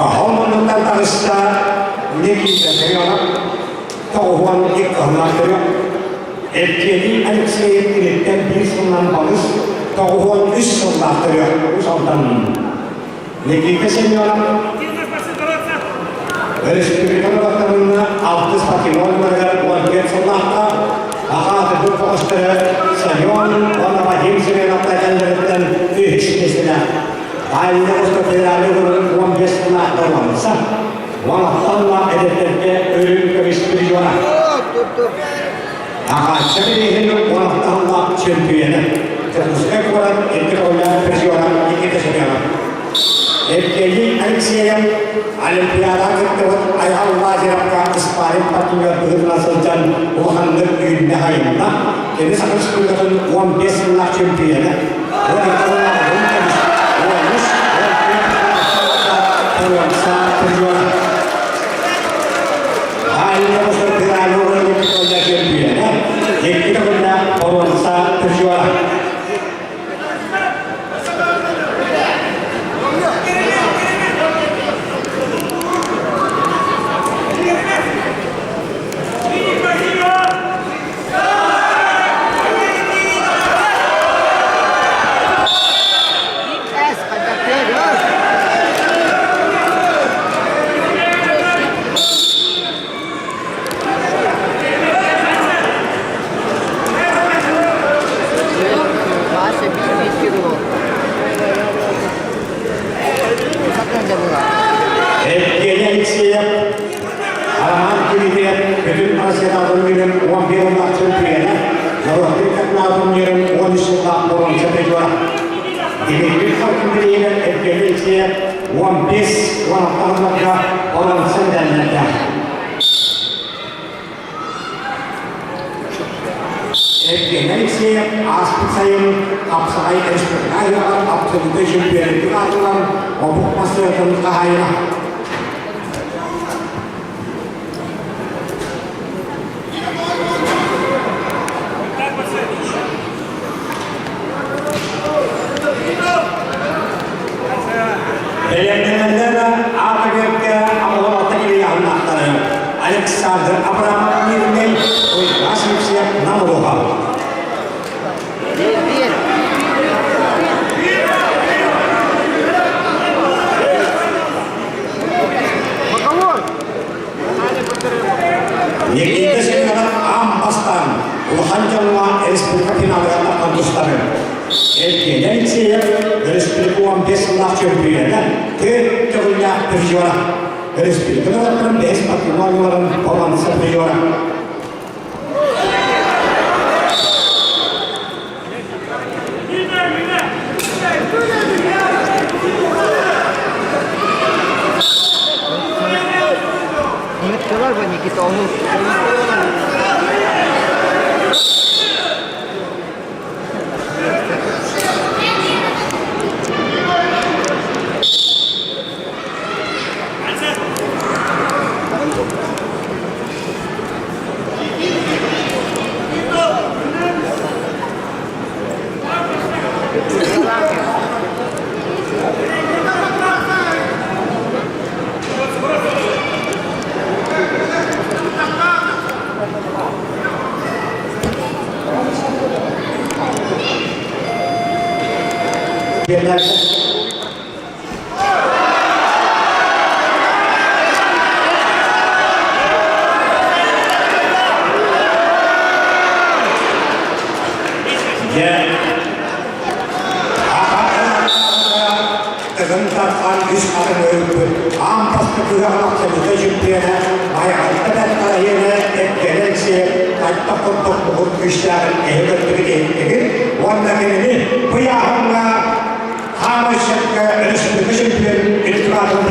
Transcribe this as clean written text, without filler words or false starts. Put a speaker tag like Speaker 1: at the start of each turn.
Speaker 1: Хоһоон муннуттан таҕыста Никита Семенов 92 кыһыллаах төрүөх. Евгений Алексеев киниттэн биир сылынан балыс 93 сыллаах төрүөх Уус Алдан. Никита Семенов Өрөспүүбүлүкэ норуоттарынна алтыс патриот 14 сыллаахха Аҕа атырдык көҕөстөрө Семен уонна Вадим Семеновтар кэллэриттэн үһүс миэстэлээх. Дальний Восток федеральный уровень 15 сыллаах доруобуйса. Уонаттан эдэрдэргэ өрүн көмүс призера. Аҕааччы билиһин уонаттан чемпионы. Дьокуускай куорат икки төгүллээх призера Никита Семенов. Евгений Алексеев Олимпиадаҕа кыттыбыт Айхал Лазаревка спарринг партнер быһыытынан сылдьан улаханнык үүннэ-сайынна. Кини Саха Республикатын 15 сыллаах чемпиона. 12 сыллаах уһун көмүс, 13, 14 боруонса призера. Дальний Восток федеральный уровень чемпиона, икки төгүллээх боруонса призера.
Speaker 2: Вася биир кило.
Speaker 1: Евгений Алексеев, Роман Кириллев, бүтүн Россиятааҕы турнирын 11 сыллаах чемпиона, норуоттар катнаҕа турнирын 13 сыллаах боруонса призера. Дмитрий Хоркин Евгений Алексеев 15-16 сылларга боруонса медаллардаах. Евгений Алексеев ааспыт сайын хапсаҕай республика абсолютнай чемпионатын аатынан омук массыынатын хаһаайына. Бэлэмнэнэллэр аата-бэркэ амалалата илийаһыннаахтары Александр Абрамов Мирнэй, Уйбаас Алексеев Намылуха.
Speaker 2: Биир. Боковой.
Speaker 1: Никита Семенов аан бастаан улахан дьоҥҥо республика финалыгар тахсан тустары. Евгений Алексеев республика 15 сыллаах чөмпүйүөнэ, төрт төгүллээх призера. Республика норуоттарын бэһис патриотларын баланса призера.
Speaker 2: Ыҥыттылар бу Никита ону
Speaker 1: Дьэ, Тыгын Дархан үс хатын өлбүт, аан бастакы ыһыаҕын абсолютнай чемпиона Майаҕатта бэрт Эргэнэ Алексеев хайдах курдук муҥур күүстээҕин эһи көрдүгүт иһиттигит уонна кинини бу ыйааһыҥҥа хаамай сөпкө республика чемпионун ультиматум.